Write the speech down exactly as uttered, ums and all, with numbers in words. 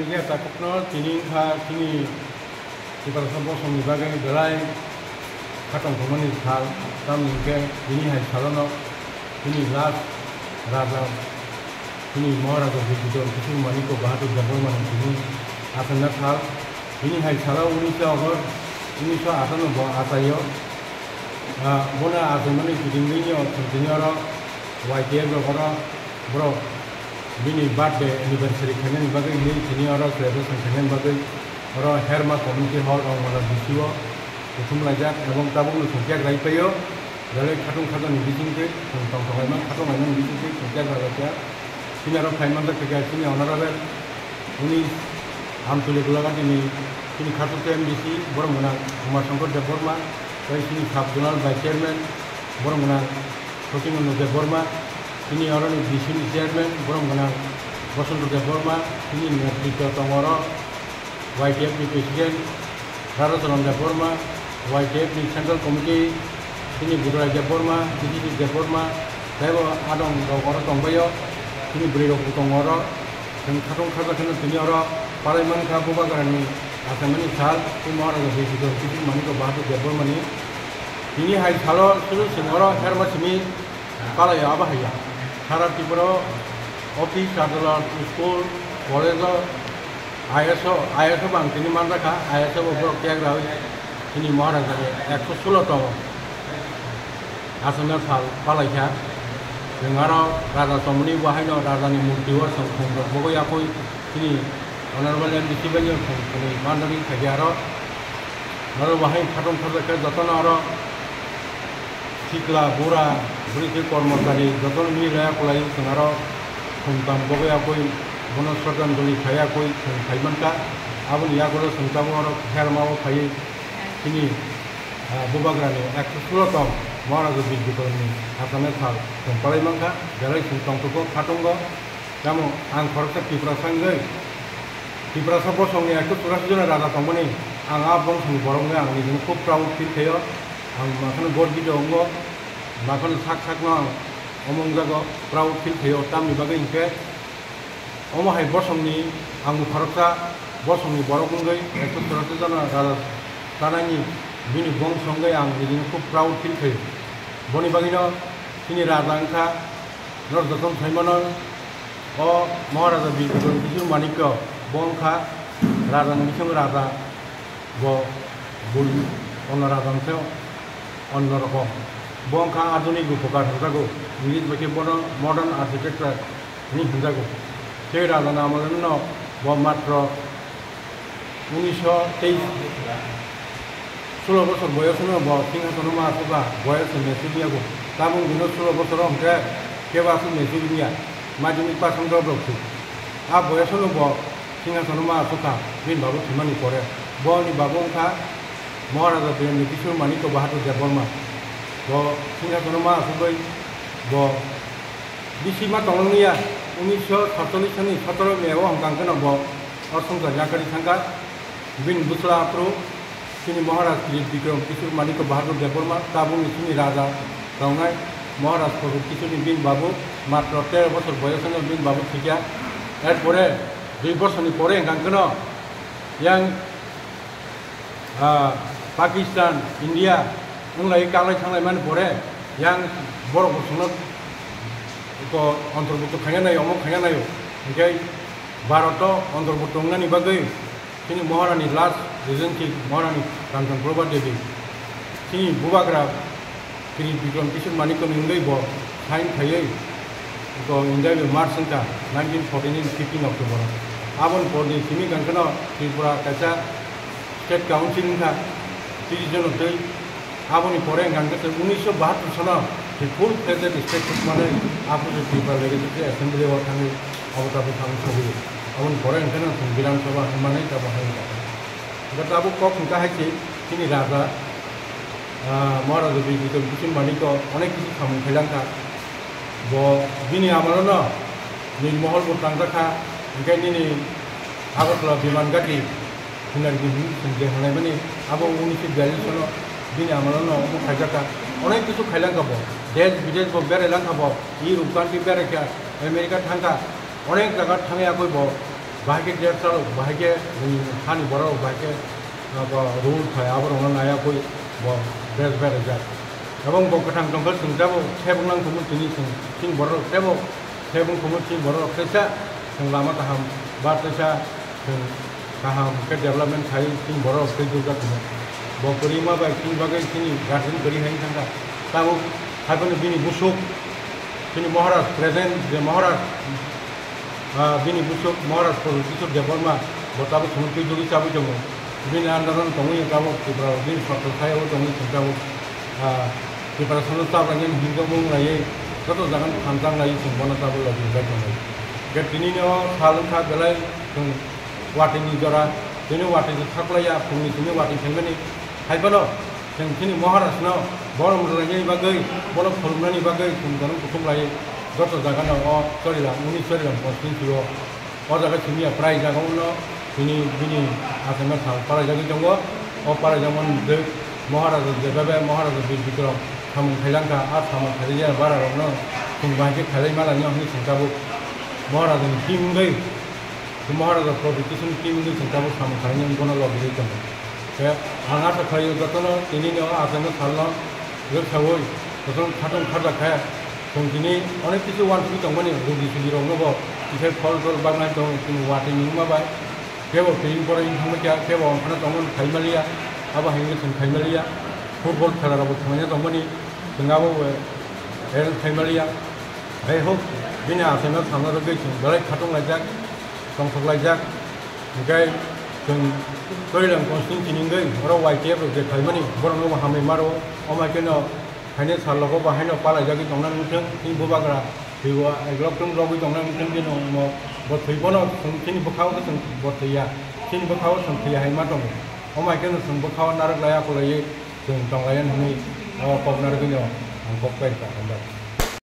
Phiya takhukno tini wngkha chini Tiprasa bosongni bagwi belai khatong thumani sal, tamni hwnkhe tini hai salono chini last raja chini Maharaja Bidikrom Kishore Manikya Bahadur Debbarmani tini achana sal. Tini hai salo unisho August unisho atanno bo achaio. Ah, bono achaimani kitingwino chwng tini oro Y T F rok oro borok bini birthday anniversary khainani bagwi hinwi tini oro celebration khainani bagwi oro Herma Community Hall Rongmala B C o kuthum laijak ebong tabukno chwng cake rai paio. Belai khatung khatungni bisingtwi chwng tongthok laima khatung laimani bisingtwi chwng cake rai paikha. Chini oro phai manjak kha chini honorable uni Amtuli Gulaghati ni chini khatung M D C borok gwnang Umashankar Debbarma, tei chini sub zonal vice chairman borok gwnang Sotinananda Debbarma, chini oroni B C ni chairman borok gwnang Bosonto Debbarma, chini netritwo tongo oro Y T F ni president Radhacharan Debbarma, Y T F ni central committee chini Budrai Debbarma, B C C Debbarma, tei bo adong rok oro tongbaio, chini bwrwi rok bo tongo oro. Chwng khatung khaja kheno tini oro palai mankha Bubagrani achaimani sal, tei Maharaja Bidikrom Kishore Manikya Bahadur Debbarmani. Tini hai salo suru chwng oro herma simi palaio abo haiya. Sara Tripura o office, adolat, school, college o, I S o, I S o bo ang tini manjakha, I S o bo borok cake raui chini Maharaja ni ekso sulo tongo. Aswkno sal palaikha. Chwng aro raja tongmani bo haino rajani murti o chwng khum rok bogwi yakui chini honorable M D C bai no chwng khwnwi manjagwi khaikhe aro norok bo haino khatung khajak khe jotono aro sikla bura bwrwi tei kormochari jotono mili laya kwlai chwng aro khum tam bogwi yakui bono sraddhanjali khai yakui chwng khai mankha. Aboni yagulo chwng tabuk oro kherma o phaiwi chini Ah, Bubagrani ekso sulo tong Maharaja Bidikrom ni achaimani sal chwng palai mankha, belai chwng tongthokgo, khatungo. Tamo ang khoroksa Tiprasa wngwi, Tiprasa bosongni ekso churasi jona raja tongmani ang a bongsoni borok wngwi ang nijini khub proud feel khaio. Ang makhano gorbido wngo, makhano sak sakno ang omo wngjago, proud feel khaio. Tamni bagwi hinkhe, omo hai bosongni ang khoroksa bosongni borok wngwi ekso churasi jona raja chanani bini bongso wngwi ang nijini khub proud feel khaio. Boni bagwino chini raja wngkha, norok jotono saimano o Maharaja Bir Bikram Kishore Manikya bo wngkha rajani bisingo raja. Bo bul ono raja wngkhe onno rokom. Bo wngkha adhunik rupokar hwnjago, English bai khe bono modern architecture hwnwi hwnjago. Tei rajani amolno bo matro unisho teis, sulo bosor boyosno bo singhasono ma asukha, boyos hwnwi simi yago. Tabuk bino sulo bosoro hwnkhe kebo aswk hwnwi simi ya, madhyamik pass wngjago borok thwi. A boyosno bo singhasono ma asukha, bini babu thwimani pore. Boni babu wngkha Maharaja Birendra Kishore Manikya Bahadur Debbarma. Bo singhasono ma asugwi bo bisi ma tongwngya, unisho satchollish sani sotoro May o hwnkha hwnkhe no bo o swngchar yakarwi thangkha. Bini bwsla aphuru chini Maharaj Kiri Bikram Kishore Manikya Bahadur Debbarma, tabukni chini raja tongnai Maharaj Pradyut Kishoreni bini babu, matro tero bosor boyosno bini babu thwikha. Erpore dui bosorni pore hwnkha hwnkhe no yang, ah, Pakistan, India wnglai kaglai thanglaimani pore yang borok bosongno ko ontorbukto khaina naio, omo khaina naio. Hinkhe Bharat o ontorbukto wngnani bagwi chini Maharani last regency Maharani Kanchan Prabha Devi, chini bubagra Kiri Bikram Kishore Manikya ni wngwi bo sign khaiwi bo India bai merge wngkha nineteen forty-nine fifteen October o. Aboni porni simi hwnkha hwnkhe no Tripura kaisa state council wngkha tris jono twi. Aboni pore hwnkha hwnkhe chwng unisho bahattor sano full fledged state manwi aphuru Tripura Legislative Assembly o thangwi abo tabuk thangwi sogwi. Aboni pore hwnkhe no chwng Bidhan Sabha hwnmanwi tabuk hai wngkha. Hwnkhe tabuk kok hwnkha hai se chini raja, ah, Maharaja Bir Bikram Kishore Manikya onek kisu samung khailangkha. Bo bini amolono Nirmohol bo tangjak kha, hwnkhe nini Agartala Biman Ghati Sinargi hinwi chwng je hwnlaimani, abo unisho biyallis sono bini amolono omo khaijak kha. Onek kisu khailangkha bo, desh bidesh bo berailangkha bo, Europe country beraikha, America thangkha, onek jaga thangwi yakwi bo Bahai khe jet chalok, bahai khe bini hani borok, bahai khe, ah, bo rule thai, aborokno naiya koi bo dress berajak. Ebong bo kwthang tongkha, chwng tabuk thebung nang tongo, tini chwng chini borok tebo thebung tongo, chini borok teisa chwng lama kaham ba teisa chwng kaham khe development khai chini borok tei jokjak tongo. Bo kwrwima bai chini bagwi chini guardian kwrwi hai thangkha. Tabuk haiphano bini busuk, chini Maharaj present je Maharaj, ah, bini busuk Maharaj Pradyut Kishore Debbarma, bo tabuk chwng twi jogwi chabwi tongo. Bini under-o tongwi tabuk Tripura, bini sotro sayao tongwi chwng tabuk, ah, Tripura sono chaplainani hinwi mung laiwi, joto jagano thansa wng laiwi chwng bono tabuk logi bai tongo. Hwnkhe tinino sal wngkha belai chwng watini jora, tini watini saklaiya, phungni tini watini saimani. Haiphano chwng chini Maharajno borom rwlainani bagwi, bono khulumnani bagwi chwng bono kuthum lai joto jagano o Chorilam, uni Chorilam constituency-o. O jaga simi ya prai jaga uno tini bini achaima sal palaijagwi tongo. O palaijakmani je Maharaja jebabe Maharaja Bir Bikram samung khailangkha, a samung khaijak bararokno chwng bahai khe khailai malani hwnwi chwng tabuk Maharajani team wngwi, Maharaja Pradyut Kishoreni team wngwi chwng tabuk samung khainani bono lobirwi tongo. Khe ang asa khlaio jotono tinini o achaima salno rwksaui jotono khatung kharjak khe chwng tini onek kisu uansugwi tongmani rugi sugirokno bo kisai phol tol baknai tong chini watwi nungma bai kebo twi borok wng thangma khe kebo wng phano tongmani khaimaliya abo hai wngwi chwng khaimaliya football khela rokbo thanglaina tongmani chwng abo arrange khaimaliya. Hai huk bini achaima salno rwgwi chwng belai khatung laijak, tongthok laijak. Hingke chwng Chorilam constituency ni wngwi oro Y T F rok je khaimani borokno bo hambai maro. Omo hai kheno phainai sal rogo bo haino palaijagwi tongna wngthwng, chini bubagra thwibo eglok tong logwi tongna wngthwng, bini omo bo thwi bono chwng chini bwkhao khe chwng bo thwiya, chini bwkhao chwng thwiya hai ma tongo. Omo hai kheno chwng bwkhao narwk laiya kwlaiwi chwng tong laiya hwnwi o kok narwgwino ang kok pai rwkha, hambai.